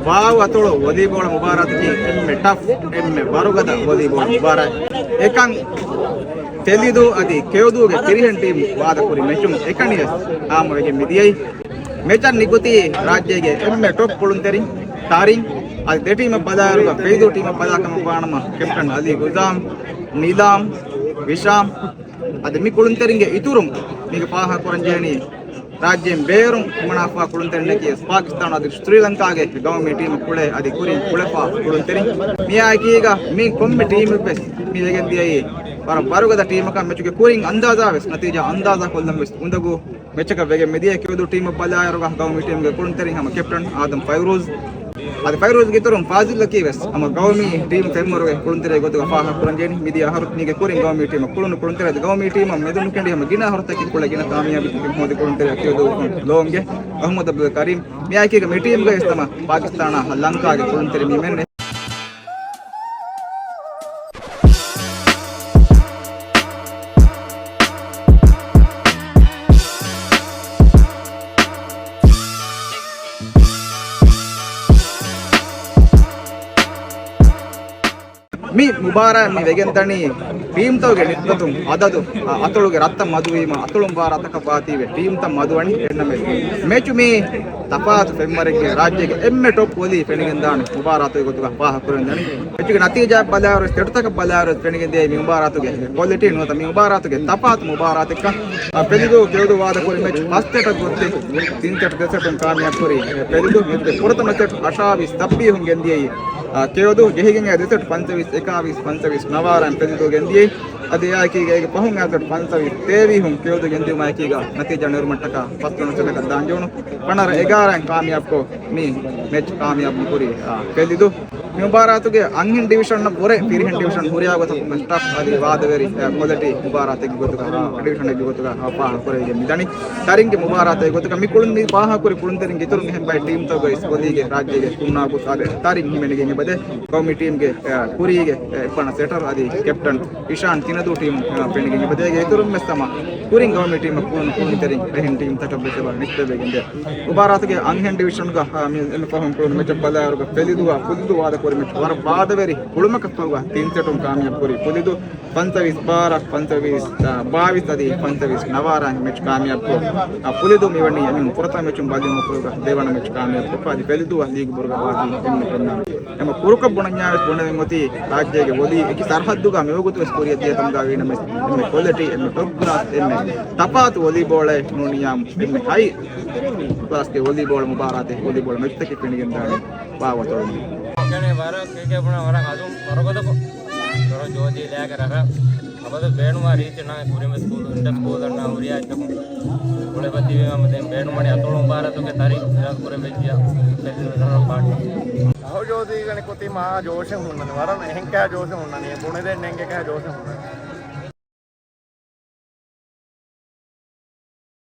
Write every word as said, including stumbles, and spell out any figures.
ވާވަތޮޅު ވޮލީބޯޅަ މުބާރާތަކީ އެންމެ ޓަފް، އެންމެ ވަރުގަދަ ވޮލީބޯޅަ މުބާރާތް. އެކަން ފެލިދޫ އަދި ކެޔޮދޫގެ ފިރިހެން ޓީމް ވާދަކުރި މެޗުން އެކަނިވެސް ހާމަވެގެން މިދިޔައީ. މެޗަށް ނިކުތީ ރާއްޖޭގެ އެންމެ ޓޮޕް ކުޅުންތެރިން ތާރިން. އަދި ދެ ޓީމަށް ބަލާއިރުގަ ފެލިދޫ ޓީމަށް ބަލާ ކަމަށް ވާނަމަ ކެޕްޓަން އަލީ ގުލްޒާމް، ނިލާމް، ވިޝާމް. އަދި މި ކުޅުންތެރިންގެ އިތުރުން މީގެ ފާހަގަކުރަން ޖެހެނީ ރާއްޖޭން ބޭރުން ހިމަނާފާ ކުޅުންތެރިންނަކީ ޕާކިސްތާނު އަދި ސްރީލަންކާގެ ގައުމީ ޓީމަށް ކުޅޭ އަދި ކުރިން ކުޅެފާ ކުޅުންތެރިން. މިއާއެކީގަ މި ކޮންމެ ޓީމެއްވެސް މި ވެގެން ދިޔައީ ވަރަށް ވަރުގަދަ ޓީމަކަށް. މެޗުގެ ކުރިން އަންދާޒާވެސް ނަތީޖާ އަންދާޒާ ކޮށްލަންވެސް އުނދަގޫ މެޗަކަށް ވެގެން މިދިޔަ. ކެޔޮދޫ ޓީމަށް ބަލާއިރުގަ ގައުމީ ޓީމުގެ ކުޅުންތެރިން ހަމަ ކެޕްޓަން އާދަމް ފައިރޫޒް. އަދި ފައިރޫޒްގެ އިތުރުން ފާޒިލްއަކީ ވެސް ހަމަ ގައުމީ ޓީމު ފެންވަރުގެ ކުޅުންތެރިއެއް ގޮތުގަ ފާހަގަކުރަން ޖެހެނީ. މިދިޔަ އަހަރު މީގެ ކުރިން ގައުމީ ޓީމަށް ކުޅުނު ކުޅުންތެރި އަދި ގައުމީ ޓީމަށް މެދުނުކެނޑި ހަމަ ގިނަ އަހަރުތަކެއް ކުޅެ ގިނަ ކާމިޔާބީތަކެއް ހޯދި ކުޅުންތެރި ކެޔޮދޫ ލޯންގެ އަހުމަދު އަބްދުލް ކަރީމް. މިއާއެކީގަ މި ޓީމުގައި ވެސް ހަމަ ޕާކިސްތާނާ ލަންކާގެ ކުޅުންތެރި މީމެން މި މުބާރާތް މި ވެގެން ދަނީ ޓީމްތަކުގެ ނިސްބަތުން އަދަދު، އަ، އަތޮޅުގެ ރަށްތައް މަދުވީމަ، އަތޮޅު މުބާރާތަކަށް ވާތީވެ ޓީމްތައް މަދުވަނީ. އެންނަމެ މެޗު މީ ތަފާތު ފެންވަރެއްގެ ރާއްޖޭގެ އެންމެ ޓޮޕް ވޮލީ ފެނިގެންދާނެ މުބާރާތުގެ ގޮތުގަ ފާހަގަކުރަން ދަނީ. މެޗުގެ ނަތީޖާ ބަލާއިރު، ސެޓުތަކަށް ބަލާއިރު ފެނިގެން ދިޔައީ މި މުބާރާތުގެ ކޮލިޓީ ނުވަތަ މި މުބާރާތުގެ ތަފާތު މުބާރާތެއްކަން. އަ، ފެލިދޫ ކެޔޮދޫ ވާދަކުރި މެޗު ފަސް ސެޓަށް ގޮތެއް ތިން ސެޓް ދެ ސެޓުން ކާމިޔާބު ކުރި ފެލިދޫ. މެޗުގެ ފުރަތަމަ ސެޓް އަށާވީސް ސައްބީހުން ގެންދިޔައީ، އަ، ކެޔޮދޫ. ޖެހިގެން އައި ދެ ސެޓް ފަންސަވީސް އެކާވީސް ފަންސަވީސް ނަވާރައިން ފެލިދޫ ގެންދިޔައީ. އަދި އެއާއެކީގަ އޭގެ ފަހުން އައި ސެޓް ފަންސަވީސް ތޭވީހުން ކެޔޮދޫ ގެންދިޔުމާއެކީގަ ނަތީޖާ ނެރުމަށްޓަކާ ފަސްވަނަ ސެޓަކަށް ދާން ޖެހުނު. ފަނަރަ އެގާރައިން ކާމިޔާބުކޮށް މި މެޗް ކާމިޔާބު ކުރި، އާ، ފެލިދޫ. މި މުބާރާތުގެ އަންހެން ޑިވިޝަންއަށް ވުރެ ފިރިހެން ޑިވިޝަން ހުރިހާ ގޮތަކުން ޓަފް އަދި ވާދަވެރި، އާ، ކޮލިޓީ މުބާރާތެއްގެ ގޮތުގަ، އާ، ޑިވިޝަނެއްގެ ގޮތުގަ، އާ، ފާހަގަކުރެވިގެން މިދަނީ. ތަރިންގެ މުބާރާތެއްގެ ގޮތުގަ މި ކުޅުން މި ފާހަގަކުރި ކުޅުންތެރިންގެ އިތުރުން އެހެން ބައެއް ޓީމްތަކުގައި ވޮލީގެ ރާއްޖޭގެ ކުންނާ ގޮސް އާދެ ތަރިން ހިމެނިގެން އެބަދޭ. ގައުމީ ޓީމްގެ، އާ، ކުރީގެ، އާ، އެއްފަނަ ސެޓަރ އަދި ކެޕްޓަން އިޝާން ތިނަދޫ ޓީމު، އާ، ފެނިގެން އެބަދޭ. އޭގެ އިތުރުން ވެސް ހަމަ ކުރިން ގައުމީ ޓީމަށް ކުޅުނު ކުޅުންތެރިން އެހެން ޓީމްތަކަށް ވެސް އެބަ ނިސްބަތްވެގެންދޭ. މުބާރާތުގެ އަންހެން ޑިވިޝަންގަ، އާ، މި އެންމެ ފަހުން ކުޅުނު މެޗަށް ބަލާއިރުގަ ފެލިދޫއާ ފުލިދޫ ވާދަކުރި މެޗް ވަރަށް ވާދަވެރި ކުޅުމަކަށްފަހުގަ ތިން ސެޓުން ކާމިޔާބު ކުރި ފުލިދޫ. ފަންސަވީސް ބާރަށް، ފަންސަވީސް ބާވީސް އަދި ފަންސަވީސް ނަވާރަށް މެޗް ކާމިޔާބުކޮށް، އާ، ފުލިދޫ މިވަނީ އެމީހުން ފުރަތަމަ މެޗުން ބަލިވުމަށްފަހުގަ ދެވަނަ މެޗް ކާމިޔާބުކޮށްފަ އަދި ފެލިދޫއަށް ލީގު ބުރުގަ ވާތީ އެންމެ ފެންނާނެ. އެމަ ކުރުކޮށް ބުނަންޏާވެސް ބުނެވެން އޮތީ ރާއްޖޭގެ ވޮލީ އެކި ސަރަހައްދުގަ މިވަގުތުވެސް ކުރިއަށް ދިޔަކަމުގަ ވީނަމަވެސް އެންމެ ކޮލިޓީ، އެންމެ ޓޮޕް ކްލާސް، އެންމެ ތަފާތު ވޮލީބޯޅައެއް ނޫނިއްޔާމު އެންމެ ހައި ކްލާސްގެ ވޮލީބޯޅަ މުބާރާތެއް، ވޮލީބޯޅަ މެޗްތަކެއް ފެނިގެންދާނެ ވާވަތޮޅުން. ކެނެ ވަރަށް ކެކޭ ބުނާ ވަރަށް އަލުން ވަރުގަދަކޮށް. ދޮރޮ ޖޯދީ ލާގެ ރަށަށް އަބަދު ބޭނުމާ ރީތި ނާ ކުރިން ވެސް ސްކޫލް، އިންޓަ ސްކޫލް އަންނަ ހުރިހާ އެއްޗަކުން ކުޅެފަ ތިބީމަ ދެން ބޭނުމަނީ އަތޮޅު މުބާރާތުގެ ތަރި ކުރެވިއްޖިޔާ ދޮރޮ ޕާޓް. އަހު ޖޯދީގަނެ ކޮތީ މާ ޖޯޝެއް ހުންނަނީ. ވަރަށް އެހެން ކާ ޖޯޝެއް ހުންނަނީ. ބުނެދޭން ނޭނގޭ ކާ ޖޯޝެއް ހުންނަނީ.